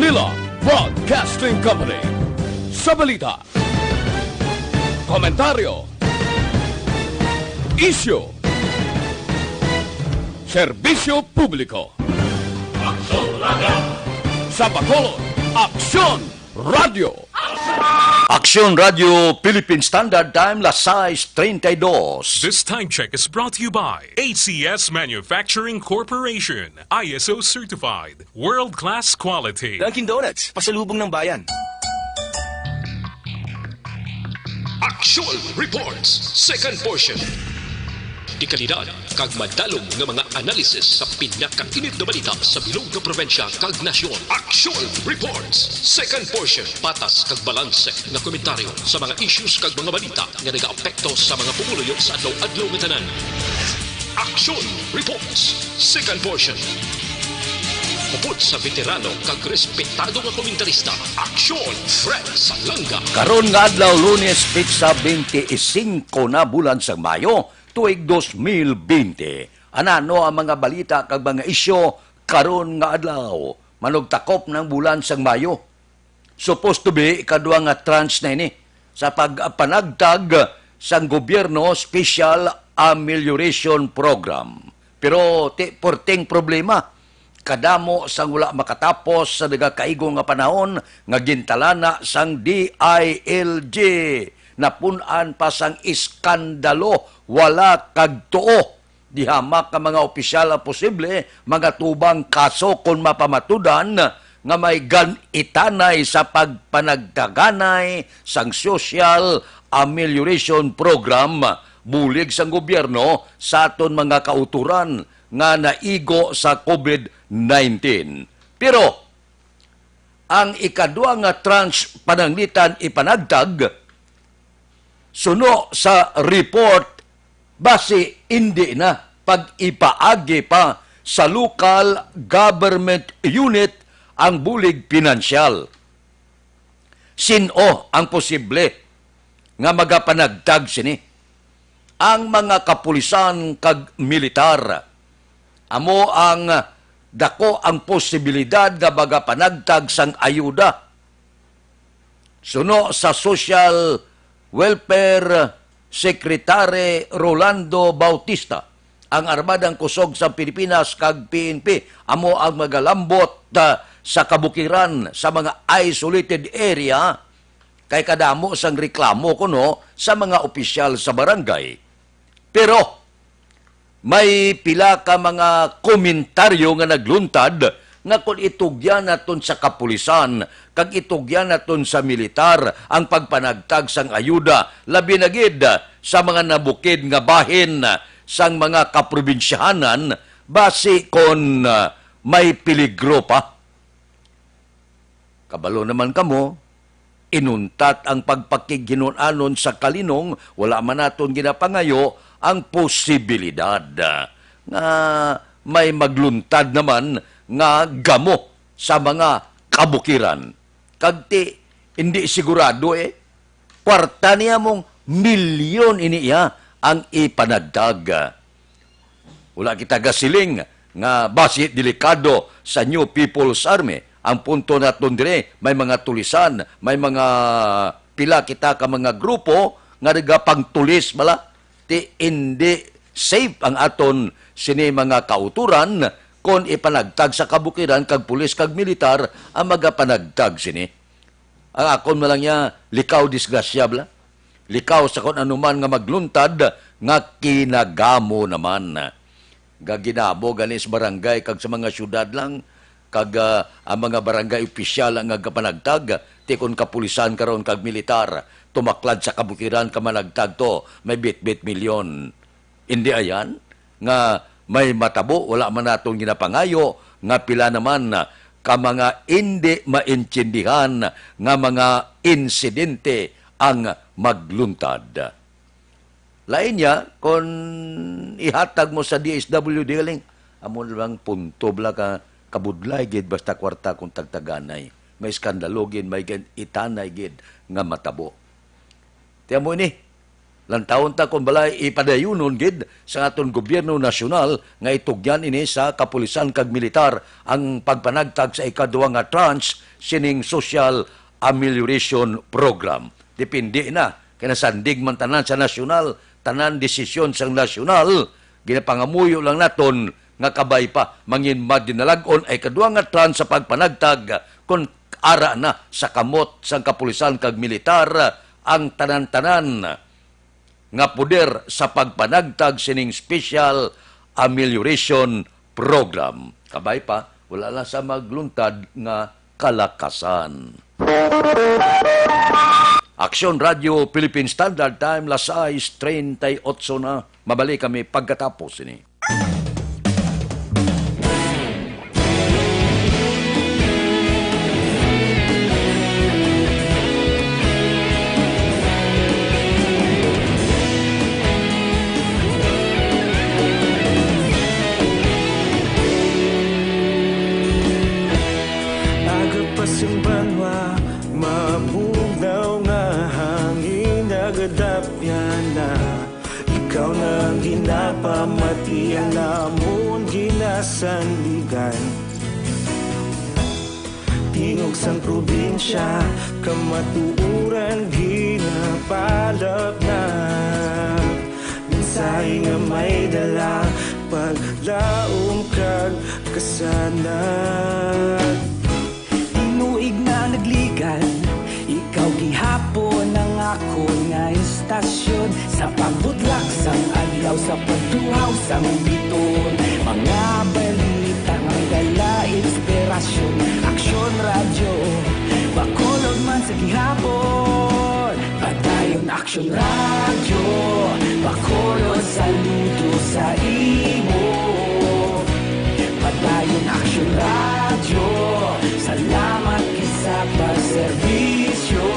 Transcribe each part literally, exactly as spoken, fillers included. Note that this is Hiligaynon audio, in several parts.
Manila Broadcasting Company. Sa balita, komentaryo, isyu, serbisyo publiko. Sa Bacolod, Aksyon Radio. Aksyon Radio Philippine Standard Time, las sais treinta y dos. This time check is brought to you by A C S Manufacturing Corporation, I S O certified, world-class quality. Dunkin' Donuts, pasalubong ng bayan. Action Reports, second portion. Dekalidad kag madalom nga mga analisis sa pinakainit nga balita sa bilog nga probinsya kag nasyon. Action Reports, second portion. Patas kag balanse nga komentaryo sa mga issues kag mga balita nga nagaapekto sa mga pumuluyo sa adlaw-adlaw nga tanan. Action Reports, second portion. Upod sa veterano kag respetado nga komentarista, Aksyon Fred Salanga. Karon nga adlaw, Lunes, petsa twenty-five na bulan sang Mayo, tuig dos mil bente. Anano ang mga balita kag mga isyu karon nga adlaw? Manugtakop ng bulan sang Mayo. Supposed to be, ikadua nga tranche na ini sa pagpanagtag sang gobyerno Special Amelioration Program. Pero ti perting problema, kadamo sang wala makatapos sa nagakaigo nga panahon nga gintalana sang D I L G. Napun-an pa sang iskandalo, wala kag tuo. Di hamak ang mga opisyal ang posible mga tubang kaso kon mapamatudan nga may gan-itanay sa pagpanagtaganay sang Social Amelioration Program, bulig sang gobyerno sa aton mga kauturan nga naigo sa COVID nineteen. Pero ang ikadua nga tranche pananglitan ipanagtag, suno sa report, basi indi na pag-ipaagi pa sa local government unit ang bulig pinansyal. Sin-o ang posible nga magapanagtag sini? Ang mga kapulisan kag militar amo ang dako ang posibilidad nga magapanagtag sang ayuda. Suno sa Social Welfare Secretary Rolando Bautista, ang Armadang Kusog sa Pilipinas kag P N P amo ang magalambot, ah, sa kabukiran sa mga isolated area, kay kadamo sang reklamo kuno sa mga opisyal sa barangay. Pero may pila ka mga komentaryo nga nagluntad nga kon itugyan naton sa kapulisan kag itugyan naton sa militar ang pagpanagtag sang ayuda, labi na gid sa mga nabukid nga bahin sang mga kaprobinsyahanan, basi kon, ah, may peligro pa. Kabalo naman kamo, inuntat ang pagpakighinun-anon sa kalinong, wala man naton ginapangayo ang posibilidad nga may magluntad naman nga gamo sa mga kabukiran. Kag ti, hindi sigurado, eh. Kwarta niya mong milyon ini iya ang ipanagtag. Wala kita gasiling nga basi delikado sa New People's Army. Ang punto naton dire, may mga tulisan, may mga pila kita ka mga grupo nga nagapangtulis bala. Ti indi safe ang aton sini mga kauturan kon ipanagtag sa kabukiran kag pulis kag militar ang magapanagtag sini. Ang akon man lang niya, likaw disgrasya bala. Likaw sa kon anuman nga magluntad nga kinagamo naman. Gaginabo gani sa barangay kag sa mga syudad lang, kag, ah, ang mga barangay opisyal ang nagapanagtag, ti kon kapulisan karon kag militar, tumaklad sa kabukiran ka managtag to, may bitbit milyon. Indi ayan nga may matabo, wala man naton ginapangayo nga pila naman ka mga indi maintindihan nga mga insidente ang magluntad. Lain niya kon ihatag mo sa D S W D galing, amo na lang punto bala ka kabudlay gid basta kwarta kung tagtaganay. May iskandalo gid, may gan-, itanay gid nga matabo. Tiyan mo ini, Lantawon ta kung balay ipadayunon gid sa aton gobyerno nasyonal nga itugyan ini sa kapulisan kag militar ang pagpanagtag sa ikaduha nga tranche sining social amelioration program. Depende na, kay nasandig man tanan sa nasyonal, tanan desisyon sang nasyonal, ginapangamuyo lang naton nga kabay pa mangin madinalag-on ay kadwa nga trans sa pagpanagtag kon ara na sa kamot sang kapulisan kag militar ang tanan-tanan nga poder sa pagpanagtag sining special amelioration program. Kabay pa, wala lang sa magluntad nga kalakasan. Aksyon Radio Philippine Standard Time, las sais treinta y ocho na. Mabalik kami pagkatapos ini. Aga pa sing banwa, mabugnaw nga hangin, nagadapyan na. Ikaw na ang ginapamati, ang amon ginasandigan. Tingog sang probinsya, kamatuoran ginapalap na. Mensahe nga may dala, paglaom kag kasanag. Tinuig na nagligan, ikaw gihapon ang akon nga istasyon. Sa pagbutlak sang adlaw, sa pagtuhaw sang biton, mga balita nga may dala inspirasyon. Aksyon Radyo, Bacolod man sa gihapon. Padayon Aksyon Radyo, Bacolod, saludo sa imo. Padayon Aksyon Radyo, salamat gid sa pagserbisyo.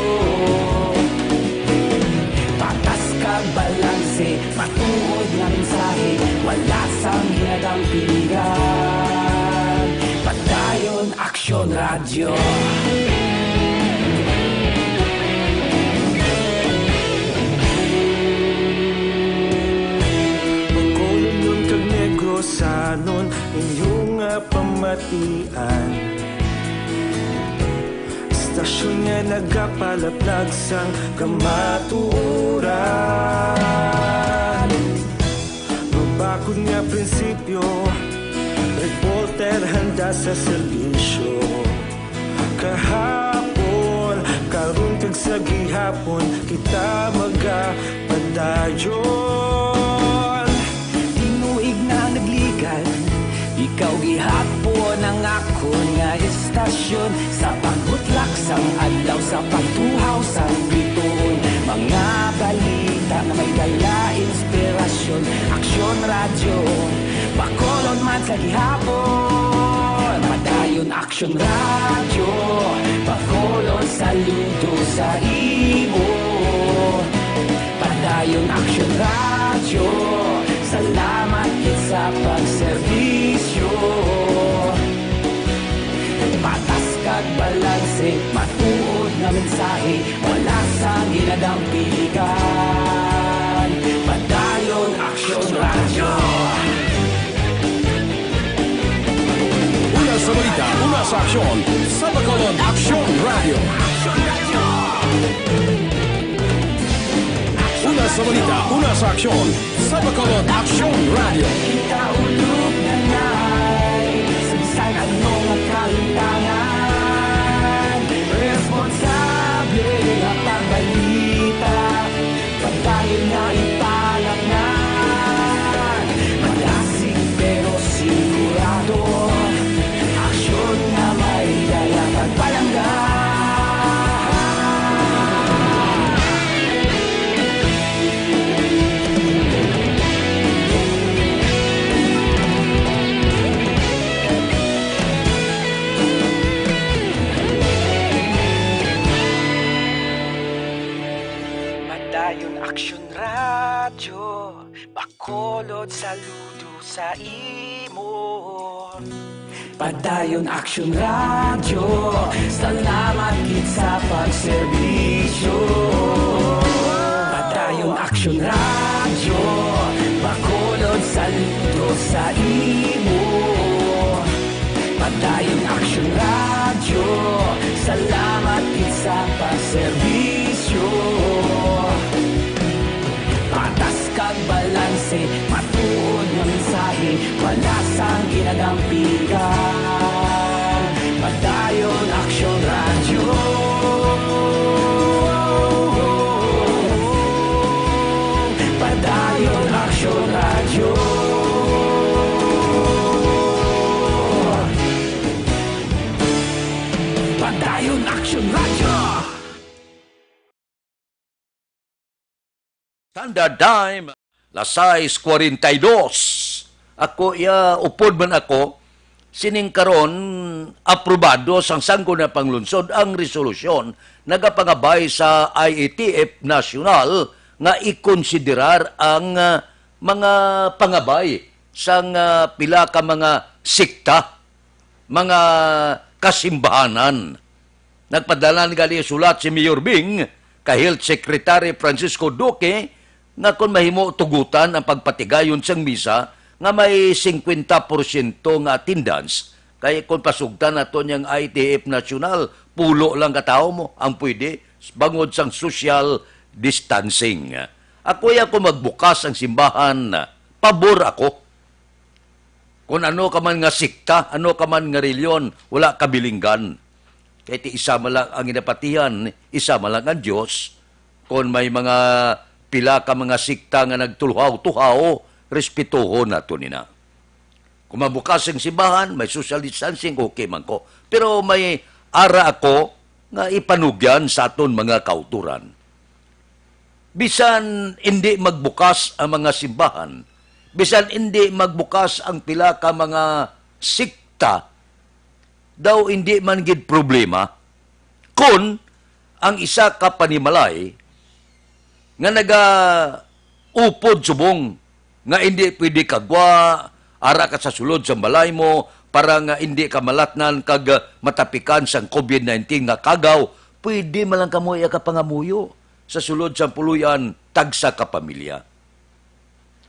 Patas kag balanse, matuod nga mensahe, wala sang ginadampigan. Padayon Aksyon Radyo. Bacolodnon kag Negrosanon, inyo nga pamatian. Istasyon nga nagapalaplag sang kamatuoran. Mabakod nga prinsipyo, reporter handa sa serbisyo. Kahapon, karon kag sa gihapon, kita magapadayon. Tinuig na nagligan, ikaw gihapon ang akon nga istasyon. Sa pagbutlak sang adlaw, sa pagtuhaw sang bituon, mga balita nga may dala inspirasyon. Aksyon Radyo, Bacolod man sa gihapon. Padayon Aksyon Radyo, Bacolod, saludo sa imo. Padayon Aksyon Radyo, salamat gid sa pagserbisyo. Patas kag balanse, matuod nga mensahe, wala sang ginadampigan. Padayon Aksyon Radyo. Una sa balita, una sa aksyon, sa Bacolod Aksyon Radyo. Una sa balita, una sa aksyon, sa Bacolod Aksyon Radyo. Kita ulog na nay, sa bisan ano nga kalintangan, responsable nga pagbalita, padayon nga ipalatnan. Madasig pero sigurado, aksyon nga may dala kag palangga. Padayon Aksyon Radyo, Bacolod, saludo sa imo. Padayon Aksyon Radyo, salamat gid sa pagserbisyo. Padayon Aksyon Aksyon Radyo, bakulod saludo sa imo. Padayon Aksyon Radyo, salamat gid sa paserbisyo. Patas kag balanse, matuod nga mensahe, wala sang ginagampigan. Padayon Aksyon Radyo. Padayon Aksyon Radyo. Padayon Aksyon Radyo. Standard Time, las sais cuarenta y dos. Ako iya, upod man ako, sining karon aprobado sang Sangguniang Panglungsod ang resolusyon nagapangabay sa I A T F National nga ikonsiderar ang, ah, mga pangabay sang, ah, pila ka mga sekta, mga kasimbahanan. Nagpadala ni gali sulat si Mayor Bing kay Health Secretary Francisco Duque nga kon mahimo tugutan ang pagpatigayon sang misa nga may singkwenta porsyento nga attendance, kay kon pasugtan nato niyang I T F National, pulo lang ka tawo mo ang pwede bangod sang social distancing. Ako ya, kung magbukas ang simbahan, pabor ako. Kung ano ka man nga sekta, ano ka man nga reliyon, wala kabilinggan. Kay ti isa man lang ang ginapatihan, isa man lang ang Dios. Kung may mga pila ka mga sekta nga nagtuluhaw-tuhaw, respetuhon nato nina. Kung mabukas ang simbahan, may social distancing, okay man ko. Pero may ara ako nga ipanugyan sa aton mga kauturan. Bisan indi magbukas ang mga simbahan, bisan indi magbukas ang pila ka mga sekta, daw indi man gid problema kon ang isa ka panimalay nga nagaupod subong nga indi pwede kagwa, ara ka sa sulod sang balay mo para nga indi ka malatnan kag matapikan sang covid nineteen nga kagaw, pwede man lang kamo iya kapangamuyo sa sulod sang puloy-an, tagsa ka pamilya.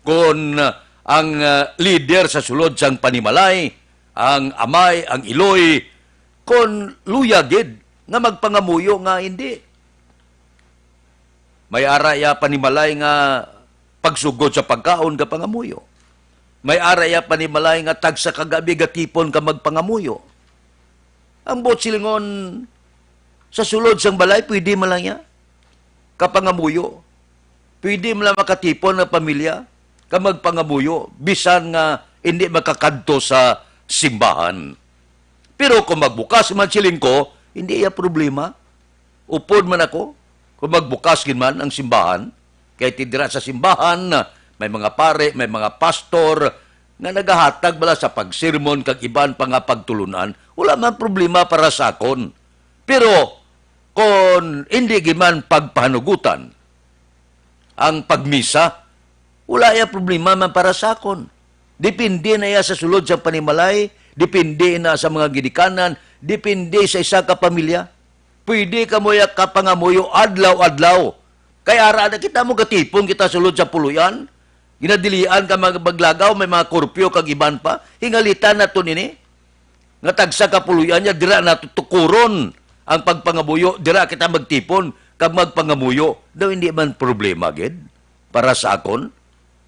Kon, ah, ang, ah, lider sa sulod sang panimalay, ang amay, ang iloy, kon luya gid nga magpangamuyo nga hindi. May ara iya panimalay nga pagsugod sa pagkaon nga pangamuyo. May ara iya panimalay nga tagsa ka gabi gatipon ka magpangamuyo. Ang buot silingon, sa sulod sang balay, pwede man lang iya kapangamuyo. Pwede man lang makatipon ang pamilya ka magpangamuyo, bisan nga hindi makakadto sa simbahan. Pero kung magbukas man, siling ko, hindi iya problema. Upod man ako kung magbukas gid man ang simbahan, kay ti dira sa simbahan may mga pare, may mga pastor nga nagahatag bala sa pagsermon kag iban pa nga pagtulun-an. Wala man problema para sa akon. Pero kon indi gid man pagpahanugutan ang pagmisa, wala iya problema man para sa akon. Depende na iya sa sulod sa panimalay, depende na sa mga ginikanan, depende sa isa ka pamilya. Pwede kamo iya kapangamuyo adlaw-adlaw. Kay ara na kita mo gatipon kita sulod sa puloy-an. Ginadilian ka mag-, maglagaw, may mga kurpyo kag iban pa. Hingalitan nato nini. Nga tagsa ka puloy-an niya, dira nato tukuron ang pagpangamuyo, dira kita magtipon kag magpangamuyo. Daw hindi man problema gid para sa akon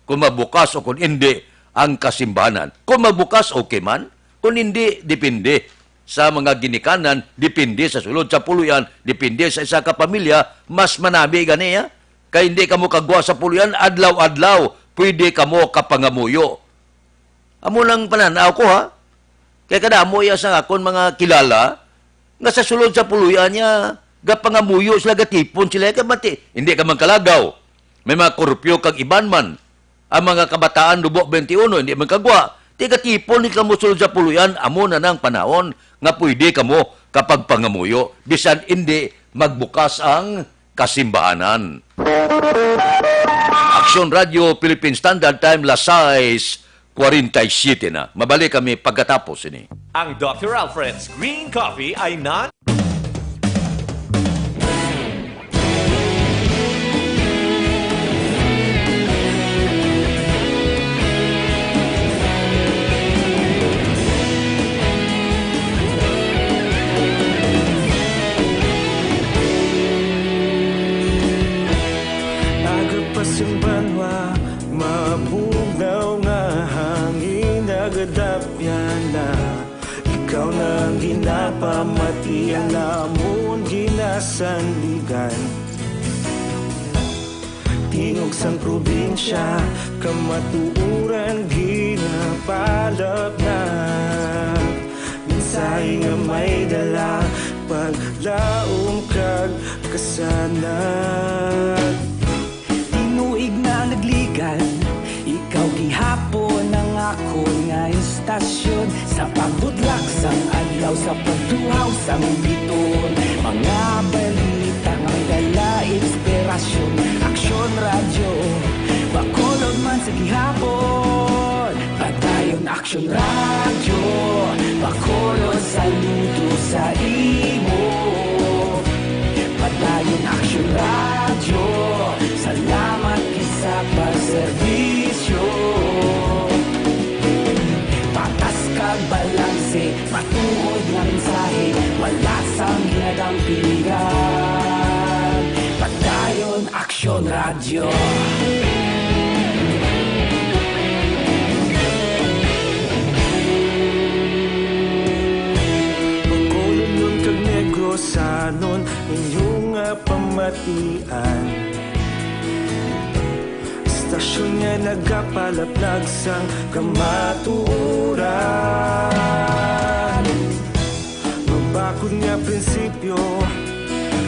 kung mabukas o kung hindi ang kasimbahanan. Kung mabukas, okay man. Kung hindi, depende sa mga ginikanan, depende sa sulod sa puloy-an, depende sa isa ka pamilya, mas manami gani, ha? Kay hindi kamo kagwa sa puloy-an, adlaw-adlaw, pwede kamo kapangamuyo. Amo nang pananaw ko, ha? Kay kadamo iya sa akon mga kilala nga sa sulod sa puloy-an niya, gapangamuyo sila, gatipon sila, kay mati, hindi ka man kalagaw. May mga kurupyo kag iban man. Ang mga kabataan, Dubo twenty-one, hindi man kagwa. Ti gatipon ni kamo sulod sa puloy-an, amo na nang panahon nga pwede kamo kapagpangamuyo, bisan hindi magbukas ang kasimbahanan. Aksyon Radyo Philippine Standard Time, las sais cuarenta y siete na. Mabalik kami pagkatapos ini. Ang Doctor Alfred's Green Coffee ay non- Mabugnaw nga hangin nagadapyan na. Ikaw na ang ginapamati, ang amon ginasandigan. Tingog sang probinsya, kamatuoran ginapalap na. Mensahe nga may dala, paglaom kag kasanag. Tinuig na nagligan, ikaw gihapon ang akon nga istasyon. Sa pagbutlak sang adlaw, sa pagtuhaw sang bituon, mga balita nga may dala inspirasyon. Aksyon Radyo, Bacolod man sa gihapon. Padayon Aksyon Radyo, Bacolod, saludo sa imo. Padayon Aksyon Radyo, salamat gid sa pagserbisyo. Patas kag balanse, matuod nga mensahe, wala sang ginadampigan. Padayon Aksyon Radyo. Bacolodnon kag Negrosanon, inyo nga pamatian. Istasyon nga nagapalaplag sang kamatuoran. Mabakod nga prinsipyo,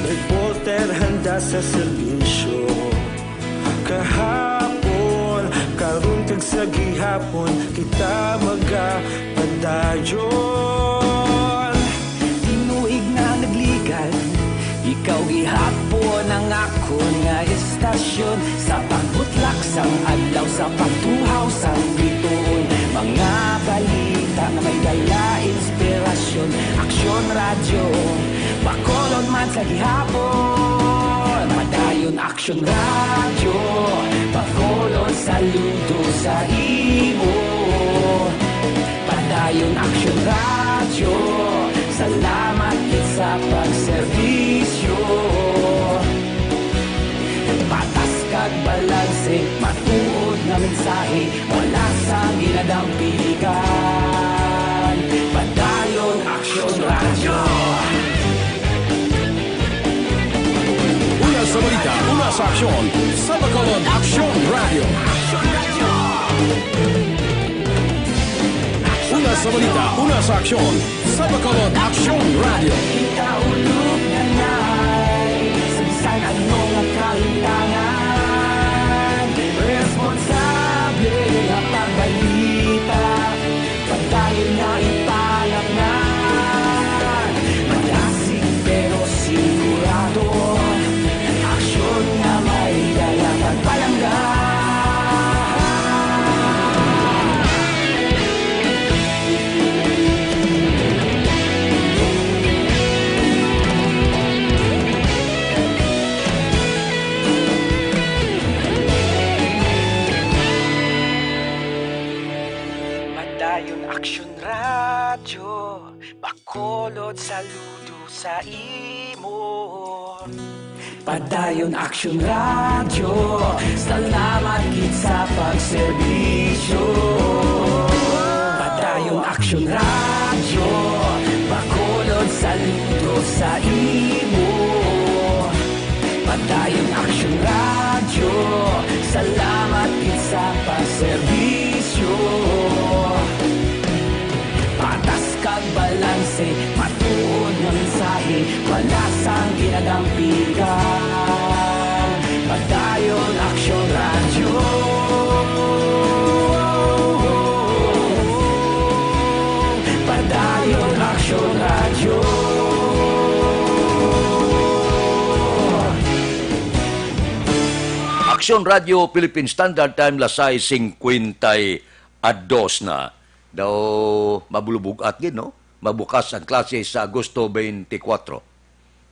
reporter handa sa serbisyo. Kahapon, karon kag sa gihapon, kita magapadayon. Tinuig na nagligan, ikaw gihapon ang akon nga istasyon. Sa pagbutlak sang adlaw, sa pagtuhaw sang bituon, mga balita nga may dala inspirasyon. Aksyon Radyo, Bacolod man sa gihapon. Padayon Aksyon Radyo, Bacolod, saludo sa imo. Padayon Aksyon Radyo, salamat gid sa pagserbisyo. Patas kag balanse, matuod nga mensahe, wala sang ginadampigan. Padayon Aksyon Radyo. Una sa balita, una sa aksyon, sa Bacolod Aksyon Radyo. Una sa balita, una sa aksyon, sa Bacolod Aksyon Radyo. Kita ulog na nay, sa bisan ano nga kahitangan, responsable nga pagbalita, padayon nga ipalapnan. Madasig pero sigurado, aksyon nga may dala kag palangga. Padayon Aksyon Radyo, Bacolod, saludo sa imo. Padayon Aksyon Radyo, salamat gid sa pagserbisyo. Padayon Aksyon Radyo, Bacolod, saludo sa imo. Padayon Aksyon Radyo, salamat gid sa pagserbisyo. Patas kag balanse, matuod nga mensahe, wala sang ginadampigan. Padayon Aksyon Radyo. Padayon Aksyon Radyo. Aksyon Radyo Philippine Standard Time, las sais singkwenta y dos na. Daw mabulubog-at gid, no? Mabukas ang klase sa Agosto twenty-four.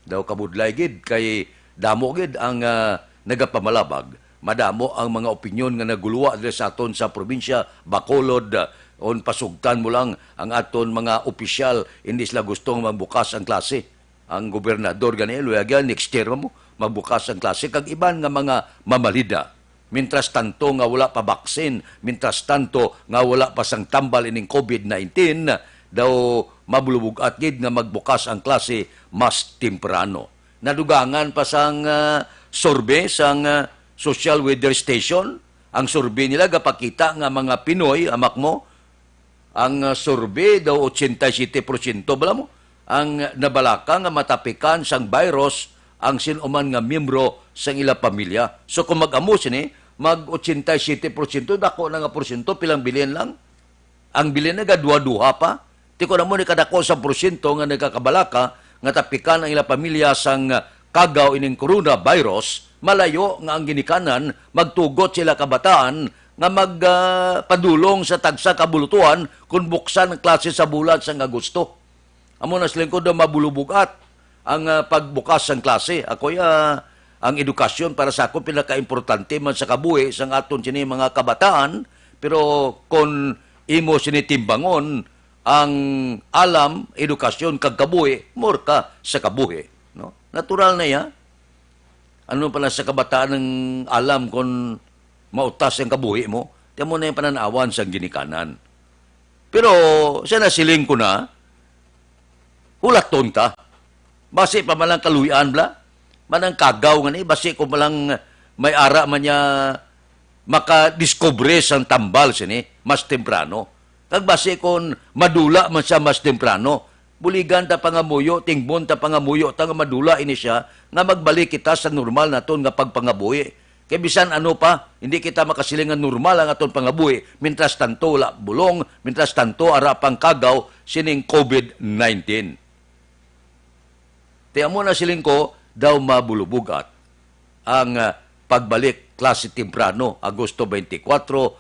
Daw kabudlay gid kay damo gid ang, ah, nagapamalabag. Madamo ang mga opinyon nga naguluwa diri sa aton sa probinsya, Bacolod. Ah, on pasugtan mo lang ang aton mga opisyal, hindi sila gusto nga magbukas ang klase. Ang gobernador gani, luyaga, next year mo magbukas ang klase, kag iban nga mga mamalida. Mientras tanto nga wala pa baksin, mientras tanto nga wala pa sang tambal ining covid nineteen, daw mabulubog-at gid nga magbukas ang klase mas temprano. Nadugangan pa sang, ah, survey sang, ah, Social Weather Station. Ang survey nila gapakita nga mga Pinoy, amak mo, ang, ah, survey daw, ochenta y siete porsyento bala mo ang nabalaka nga matapikan sang virus ang sin-o man nga miyembro sang ila pamilya. So, kung mag-amo sini, mag ochenta y siete porsyento, dako na nga porsyento, pilang bilin lang? Ang bilin nagaduha-duha pa. Ti kon amo ni kadako sa porsyento nga nagakabalaka nga tapikan ang ila pamilya sang kagaw ining coronavirus, malayo nga ang ginikanan magtugot sila kabataan nga mag, ah, padulong sa tagsa ka bulutuhan kon buksan ang klase sa bulan sang Agosto. Amo na siling ko daw mabulubog-at ang, ah, pagbukas sang klase. Ako, ah, ang edukasyon para sa ako pinakaimportante man sa kabuhi sang aton sini mga kabataan, pero kon imo sini timbangon, ang alam, edukasyon, kag kabuhi, more ka sa kabuhi, no? Natural na iya. Ano pala sa kabataan ang alam kon mautas ang kabuhi mo? Ti amo na yung pananawan sang ginikanan. Pero sa nasiling ko na, hulaton ta. Basi pa man lang kaluy-an bala. Man ang kagaw nga ni, basi ko man lang may ara man niya makadiskubre sang tambal sini mas temprano. Kag basi kon madula man siya mas temprano, buligan ta pangamuyo, tingbon ta pangamuyo ta nga madula ini siya, nga magbalik kita sa normal naton nga pagpangabuhi. Kay bisan ano pa, hindi kita makasiling nga normal ang aton pangabuhi, mientras tanto wala bulong, mientras tanto ara pang kagaw sining covid nineteen. Ti amo na siling ko, daw mabulubog-at ang, ah, pagbalik klase temprano, Agosto twenty-four,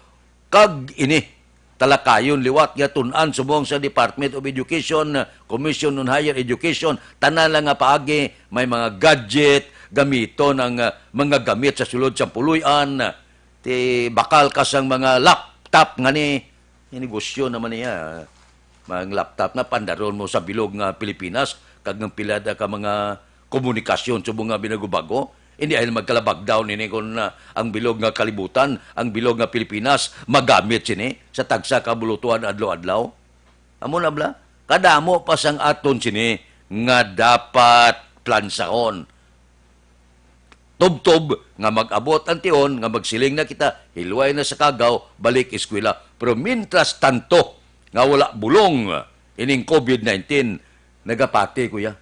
kag ini talakayon liwat nga tun-an subong sa Department of Education, Commission on Higher Education, tanan lang nga paagi may mga gadget, gamiton ang, ah, mga gamit sa sulod sang puloy-an. Ti bakal ka sang mga laptop nga ni, ni negosyo naman niya. Mga laptop na pandaron mo sa bilog nga Pilipinas, kag ang pila da ka mga komunikasyon subong nga binago-bago. Hindi ay magkalabag daw nini kung, ah, ang bilog nga kalibutan, ang bilog nga Pilipinas, magamit sini sa tagsa ka bulutuhan adlaw-adlaw. Amo na bala, kadamo pa sang aton sini nga dapat plansahon. Tubtob nga mag-abot ang tion nga magsiling na kita, hilway na sa kagaw, balik eskwela. Pero mientras tanto nga wala bulong ining covid nineteen, nagapati ko ya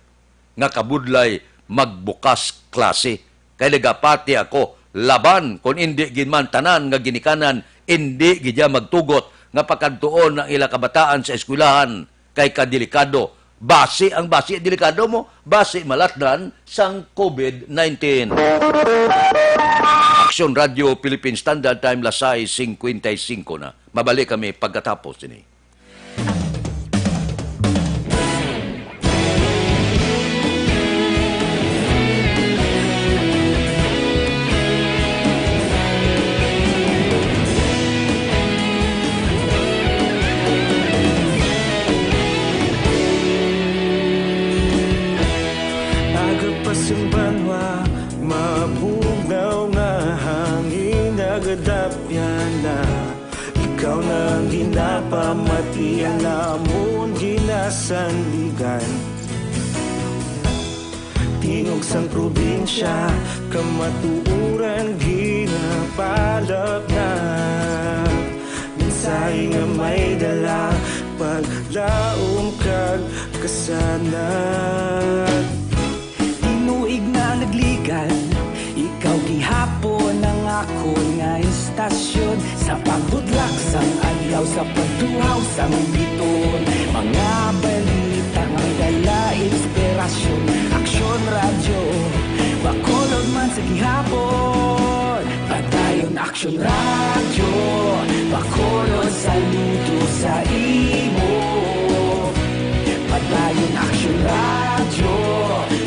nga kabudlay magbukas klase. Kay nagapati ako, laban kon indi gid man tanan nga ginikanan, indi gid ya magtugot nga pakadtuon ang ila kabataan sa eskwelahan kay kadelikado. Basi ang basi delikado mo, basi malatdan sang covid nineteen. Aksyon Radio Philippine Standard Time, las sais cincuenta y cinco na. Mabalik kami pagkatapos sini. Aga pa sang banwa, mabugnaw nga hangin, nagadapyan na. Ikaw na ang ginapamati, ang amon ginasandigan. Tingog sang probinsya, kamatuoran ginapalapnag. Mensahe nga may dala, paglaom kag kasanag. Tinuig na nagligan, ikaw gihapon ang akon nga istasyon. Sa pagbudlak sang adlaw, sa pagtuhaw sang biton, mga balita nga dala inspirasyon. Aksyon Radyo, Bacolod man sa gihapon. Padayon Aksyon Radyo, Bacolod, saludo sa imo. Padayon Aksyon Radyo,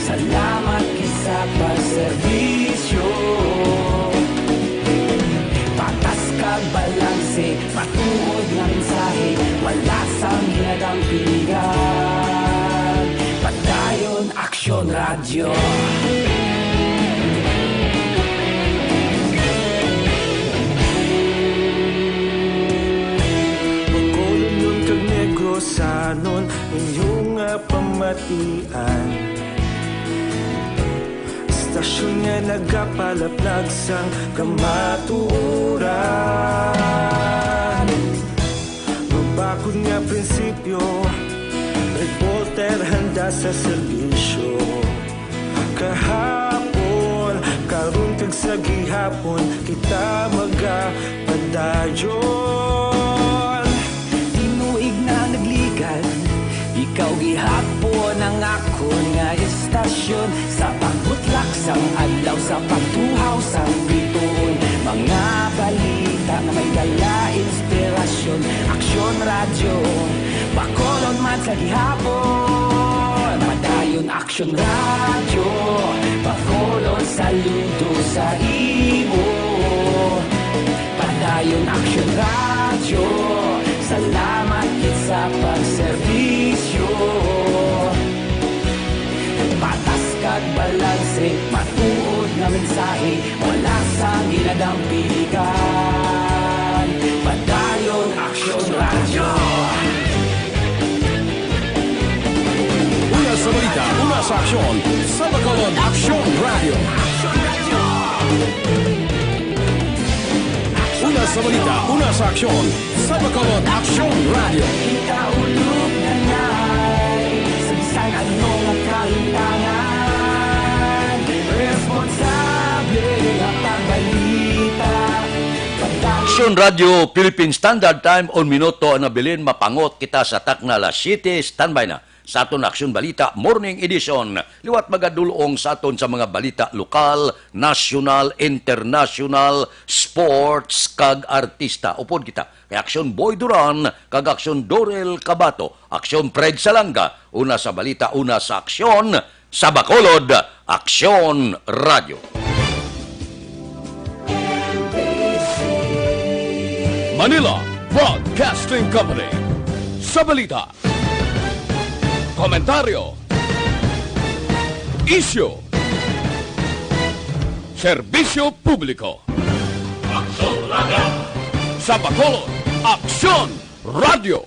salamat gid sa pagserbisyo. Patas kag balanse, matuod nga mensahe, wala sang ginadampigan. Padayon Aksyon Radyo. Sanon inyo nga pamatian, istasyon nga nagapalaplag sang kamatuoran. Mabakod nga prinsipyo, reporter handa sa serbisyo. Kahapon, karon kag sa gihapon, kita magapadayon. Tinuig na nagligad, ikaw gihapon ang akon nga istasyon. Sa pagbutlak sang adlaw, sa pagtuhaw sang bituon, mga balita nga may dala inspirasyon. Aksyon Radyo, Bacolod man sa gihapon. Padayon Aksyon Radyo, Bacolod, saludo sa imo. Padayon Aksyon Radyo, salamat gid sa pagserbisyo. Patas kag balanse, matuod nga mensahe, wala sang ginadampigan. Padayon Aksyon Radyo. Una sa balita, una sa aksyon, sa Bacolod Aksyon Radyo. Una sa balita, una sa aksyon, sa Bacolod Aksyon Radyo. Kita ulog na nay, sa bisan ano nga kahitangan, responsable nga pagbalita. Aksyon Radyo, Philippine Standard Time, un minuto ang nabilin, mapangot kita sa takna alas siyete, standby na sa aton Aksyon Balita Morning Edition. Liwat magadul-ong sa aton sa mga balita lokal, nasyonal, internasyonal, sports, kag artista. Upod kita kay Aksyon Boy Duran kag Aksyon Dorel Cabato, Aksyon Fred Salanga, una sa balita, una sa aksyon, sa Bacolod, Aksyon Radyo. Manila Broadcasting Company. Sa balita, komentaryo, isyu, serbisyo publiko. Aksyon Radyo. Sa Bacolod, Aksyon Radyo.